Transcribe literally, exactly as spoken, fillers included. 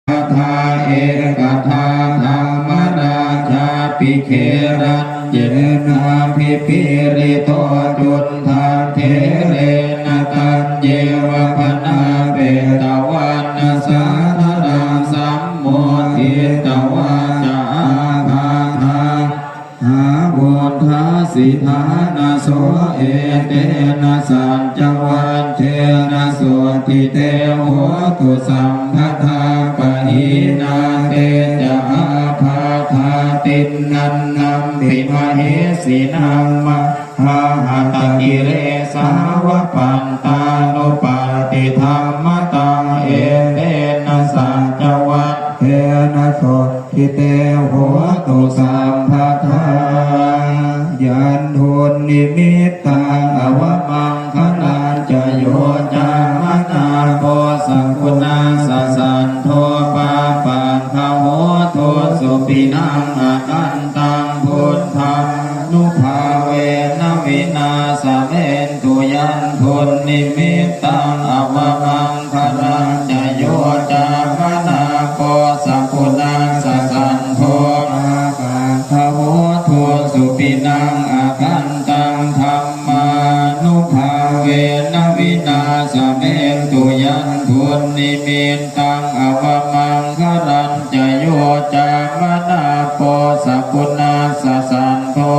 Ekadā dhammarājāpi gelaññenābhipīḷito cundattherena taññeva bhaṇāpetvāna sādaraṃ sammoditvā ca ābādhā vuṭṭhāsi ṭhānaso. Etena saccavajjena sotthi te hotu sabbadā. Pahīnā te ca ābādhā tiṇṇannampi mahesinaṃ mahāhatagirisaha pattānuppattidhammataṃ. Etena saccavajjena sotthi te hotu sabbadā. Yandunnimittaṃ avamaṅgalañca yo cāmanāpo sakuṇassa saddo pāpaggaho dussupinaṃ akantaṃ buddhānubhāvena vināsamentu. Yandunnimittaṃ avamaṅgalañca yo cāmanāpo sakuṇassa saddo pāpaggaho dussupinaṃ akantaṃ dhammānubhāvena vināsamentu. Yandunnimittaṃ avamaṅgalañca yo cāmanāpo sakuṇassa saddo